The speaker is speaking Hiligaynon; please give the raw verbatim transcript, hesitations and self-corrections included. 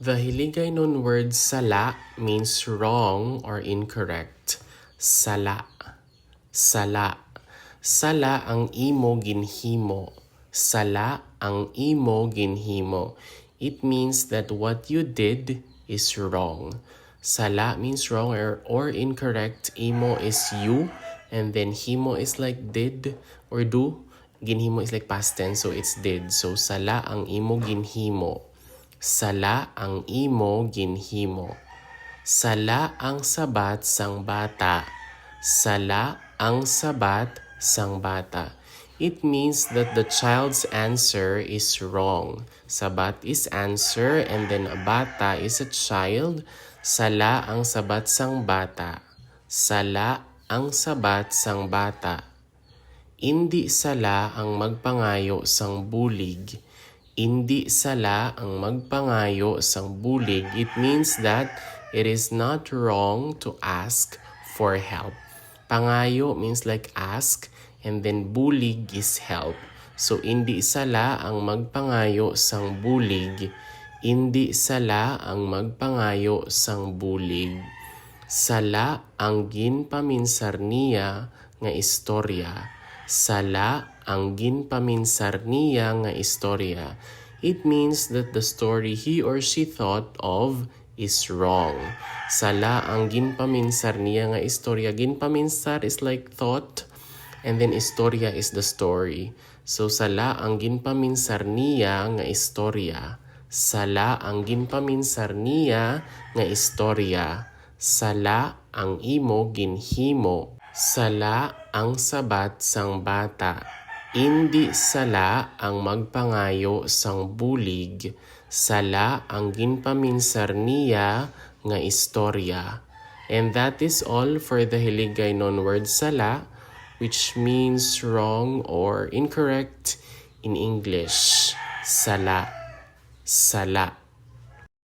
The Hiligaynon word sala means wrong or incorrect. Sala. Sala. Sala ang imo ginhimo. Sala ang imo ginhimo. It means that what you did is wrong. Sala means wrong or, or incorrect. Imo is you, and then himo is like did or do. Ginhimo is like past tense, so it's did. So, sala ang imo ginhimo. Sala ang imo ginhimo. Sala ang sabat sang bata. Sala ang sabat sang bata. It means that the child's answer is wrong. Sabat is answer, and then a bata is a child. Sala ang sabat sang bata. Sala ang sabat sang bata. Indi sala ang magpangayo sang bulig. Indi sala ang magpangayo sang bulig. It means that it is not wrong to ask for help. Pangayo means like ask, and then bulig is help. So, indi sala ang magpangayo sang bulig. Indi sala ang magpangayo sang bulig. Sala ang ginpaminsar niya nga istorya. Sala ang ginpaminsar niya nga istorya. It means that the story he or she thought of is wrong. Sala ang ginpaminsar niya nga istorya. Ginpaminsar is like thought, and then istorya is the story. So, sala ang ginpaminsar niya nga istorya. Sala ang ginpaminsar niya nga istorya. Sala ang imo ginhimo. Sala ang sabat sang bata. Indi sala ang magpangayo sang bulig. Sala ang ginpaminsar niya nga istorya. And that is all for the Hiligaynon word sala, which means wrong or incorrect in English. Sala. Sala.